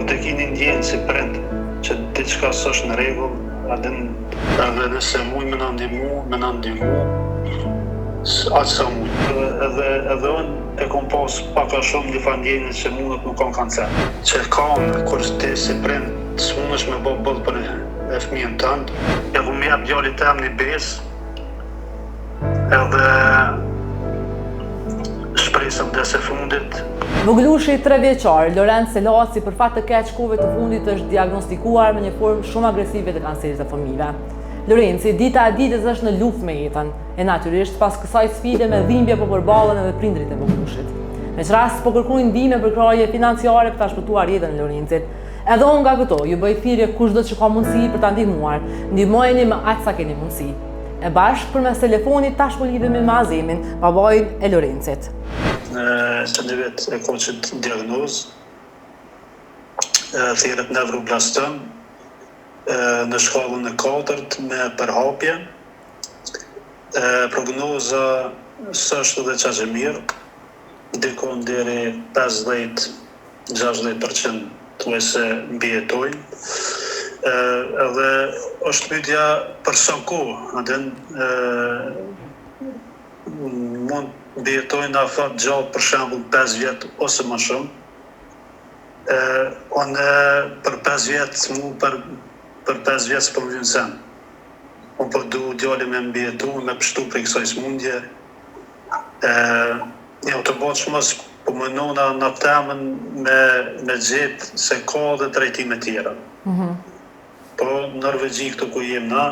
Kur të ki një ndjenjë si prind që diçka s'është në rregull, a din edhe nëse mujnë me na ndihmu, me na ndihmu aq sa mujnë. Edhe edhe unë e kom pas pak a shumë një farë ndjenje që mundet me kon kancer. Që kam kur ti si prind s'mundesh me bo boll për fëmijën tënd. Ja kom jap djalit tem një besë Edhe shpresa vdes e fundit. Vogëlushi trevjeçar, Lorenc Selaci, për fat të keq kohëve të fundit është diagnostikuar me një formë shumë agresive të kancerit të fëmijëve. Lorenci, dita e ditës është në luftë me jetën, e natyrisht pas kësaj sfide me dhimbje po përballen edhe prindërit e vogëlushit. Me ç'rast po kërkojnë ndihmë e përkrahje financiare për ta shpëtuar jetën e Lorencit. Edhe unë nga këtu, ju bëj thirrje kushdo që ka mundësi për ta ndihmuar, ndihmojeni me aq sa keni mundësi. E bashkë përmes telefonit tash po lidhemi me Azemin, babain e Lorencit. Që një vjet e ka qët diagnozë, thirret nevroblastom, në shkallën e katërt me përhapje. Prognoza s'është edhe qaq e mirë, dikun deri 50 60 për qind thuajse mbijetojnë. Edhe është pyetja për sa kohë, a din, mund të mbijetojnë në afat gjatë për shembull 5 vjet ose më shumë. Unë për 5 vjet, mu për për 5 vjet s'po më vyn sen. Unë po du djali me mbijetu, me pshtu prej kësaj smundje. Jo të bo çmos po munona në atë temën me me gjet se ka edhe trajtime tjera. Po në Norvegji këtu ku jem na,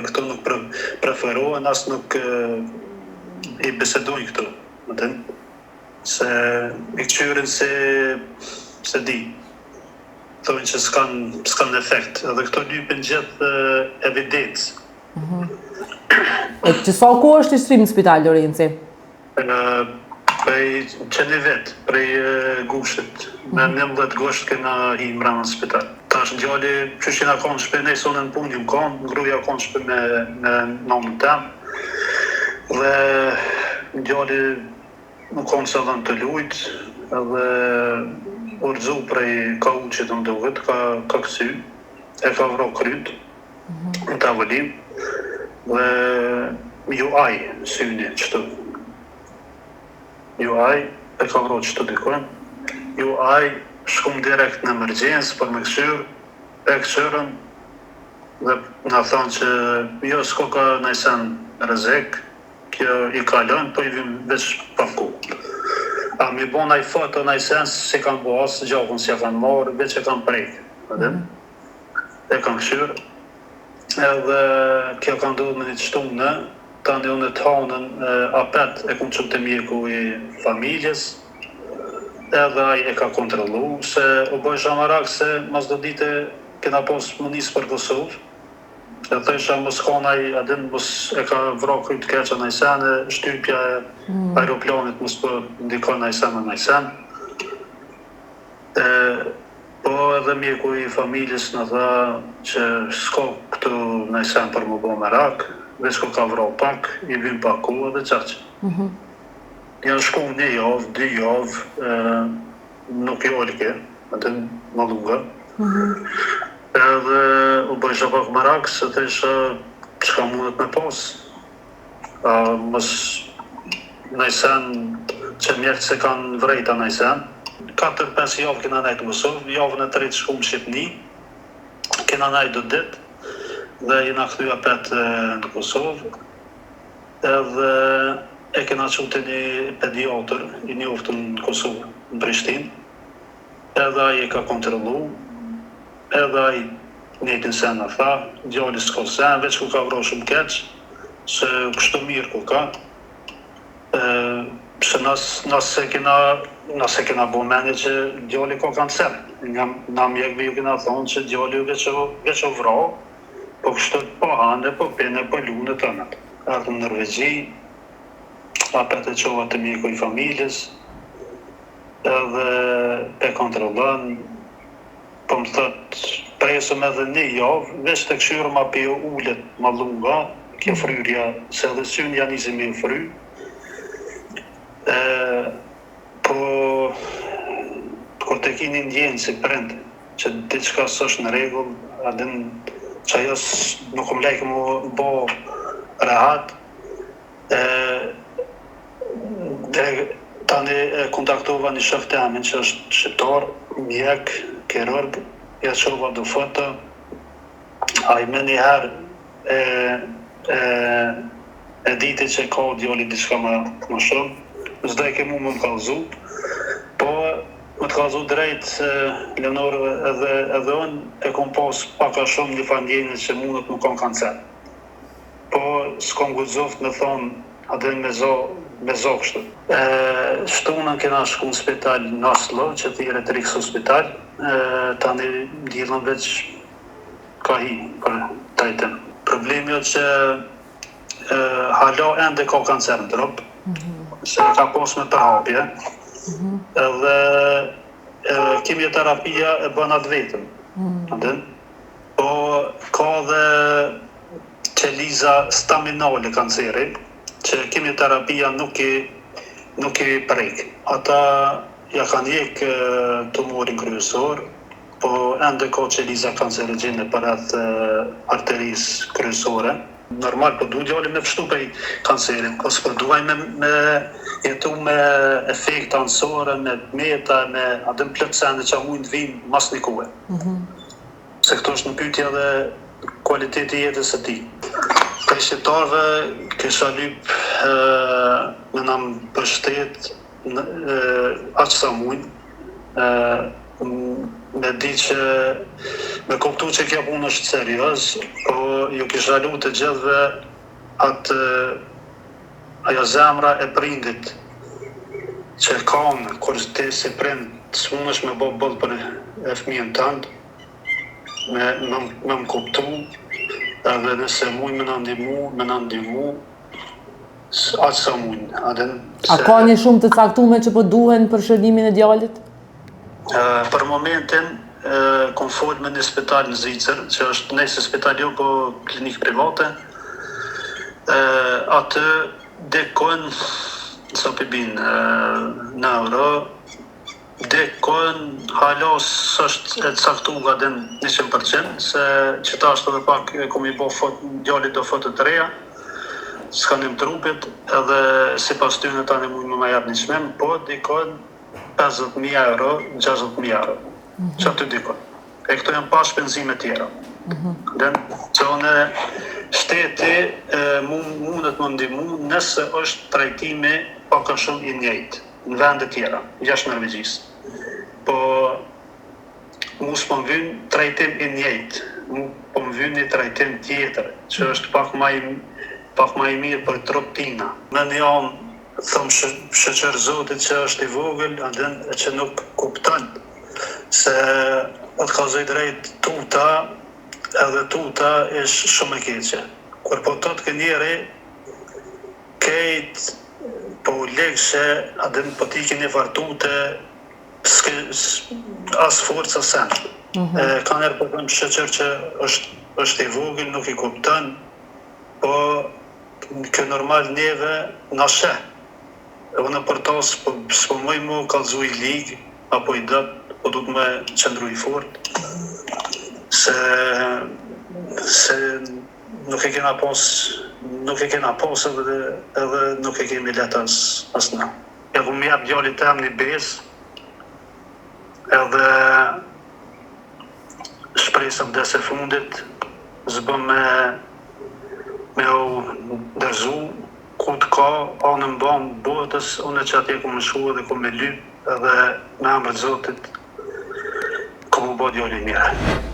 këto nuk preferohen as nuk i bisedojnë këto, më din, se i kqyrin si s'e di, thonë që s'kan s'kan efekt, edhe këto lypin gjithë evidencë. E që sa kohë është i shtrim në spital, Lorenci? Prej që një vit, prej gushtit, me 11 gusht kena hi mrena në spital. Tash djali, qysh jena konë në shpi, nejse unë në punë jam konë, gruja konë në shpi me, me nonën tem, dhe djali u konë n'sallon tu lujt, edhe u rrëzu prej kauçit më duket, ka, ka kcy, e ka vra kryt, në tavolinë dhe ju aj syni qëtu ju aj e ka vra qëtu dikun ju aj shkum direkt në emergjencë për me kqyr e kqyrën dhe na thanë që jo s'ko ka naj sen rrezik kjo i kalon po i vyn veç pak kohë a mi bo naj foto naj sen s'i kanë bo as gjakun s'ja kanë marrë veç e kanë prek a din. E kanë kqyr edhe kjo ka ndodhur me një të shtunë, tani unë të hanën apet e kom çu te mjeku i familjes, edhe ai e ka kontrollu, se u bojsha marak se mas do dite kena pas mu nis për Kosovë, e thojsha mos ka naj, a din mos e ka vra kryt keq a naj sen, e shtypja e aeroplanit mos po ndikon naj sen a naj sen. E, po edhe mjeku i familjes na tha që s'ka këtu naj sen për mu bo merak, veç ku ka vra pak, i vyn pak kohë edhe qaq. Janë shku një javë, dy javë, e, nuk i olke, atë mallunga. Edhe u bëjsha pak merak, se thësha çka mundet me pas. A mos naj sen që mjekët s'e kanë vrejt a naj sen. 4-5 javë kena nejt në Kosovë, javën e tretë shkum në Shqipni, kena nejt do ditë dhe jena kthy apet në Kosovë. Edhe e kena çu te një pediatër i njoftun në Kosovë, në Prishtinë. Edhe ai e ka kontrollu, edhe ai njëjtin sen na tha, djali s'ka sen, veç ku ka vra shumë keq, se kështu mirë ku ka, e, se na, na s'e kena, na s'e kena bo mendje që djali ka kancer. Na, na mjekëve ju kena thonë që djali veç u, veç u vra, po kështu po hane, po pine, po lune tënat. Erdhëm në Norvegji, apet e çova te mjeku i familjes, edhe e kontrollon, po më thot presëm edhe një javë, veç të kqyrëm a po ju ulet mallunga, kjo fryrja, se edhe syni ja nisi me ju fry, e, po kur të kini ndjenjë si prind. që diçka s'është në rregull, a din që ajo nuk më lejke mu bo rehat, e, e tani e kontaktova një shok të emin që është shqiptar, mjek, kirurg, ja çova do foto, ai menjëherë e, e, e diti që ka djali diçka më, më shumë, s'dojke mu me më kallzu, po me të kallzu drejt, Leonor, edhe, edhe unë e kom pas pak a shumë një farë ndjenje që mundet me kon kancer. Po s'kom guxu me thonë a din me zo, me zo kështu. E, shtunën kena shku në spital në Oslo, që thirret Rikshospital, e, tani dielën veç ka hi për trajtim. Problemi është që e, hala ende ka kancer në trup, mm -hmm. se ka pas me përhapje, mm -hmm. edhe e, kimioterapia e bën atë vetëm. Mm -hmm. Po ka dhe qeliza staminale kanceri, që kimioterapia nuk i nuk i prek. Ata ja kanë hjek tumorin kryesor, po ende ka qeliza kancerogjene përreth arterisë kryesore. Normal po du djali me pshtu prej kancerit, po s'po du ai me me jetu me efekte anësore, me t'meta, me a din plot sende që mujnë të vijnë mas një kohe. Se këtu është në pyetje edhe kualiteti i jetës së tij. Prej shqiptarëve kisha lyp me na mbështet aq sa mujnë, me di që me kuptu që kjo punë është serioz, po ju kisha lut të gjithëve atë ajo zemra e prindit që kanë kur ti si prind s'mundesh me bo boll për fëmijën tënd, me me më kuptu edhe nëse mujnë me na ndihmu, me na ndihmu aq sa mujnë, a din se... A ka një shumë të caktume që po duhen për shërimin e djalit? Për momentin kom fol me një spital në Zvicër, që është nëse spital jo, po klinikë private. Aty dikun sa po bin në euro, dikun hala s'është e caktu a din 100%, se që tash edhe pak e kom i bo fot, djalit do foto të reja, skanim trupit, edhe sipas tyne tani mujnë me ma jep një çmim, po dikun 50.000 euro, 60.000 euro, mm -hmm. që aty dikun. E këto janë pa shpenzime tjera. Mm -hmm. Dhe që unë shteti e, mundet me ndihmu nëse është trajtimi pak a shumë i njëjtë në vende tjera, jashtë Norvegjisë. Po mu s'po më vyn trajtim i njëjtë, mu po më vyn një trajtim tjetër, që është pak ma i, pak ma i mirë për trup tina. Në një anë Thom shyqyr Zotit që është i vogël a din e që nuk kupton se o të kallzoj drejt tuta edhe tuta ish shumë e keqe kur po tutke njeri kejt po u ligshe a din po t'ike një far tute s'ke as forcë as sen e kanjher po them shyqyr që është është i vogël nuk i kupton po Kjo normal neve na sheh. E unë për ta s'po s'po muj mu kallzu i lig apo i dobt, po duhet me qëndru i fort se se nuk e kena pas nuk e kena pas edhe edhe nuk e kemi lehtë as as na. Ja kom jap djalit tem një besë edhe Shpresa vdes e fundit, s'bën me me u dorëzu, ku të ka anë mbanë botës, unë qatje kom me shku edhe kom me lyp edhe me emër të Zotit kom mu bo djali i mirë.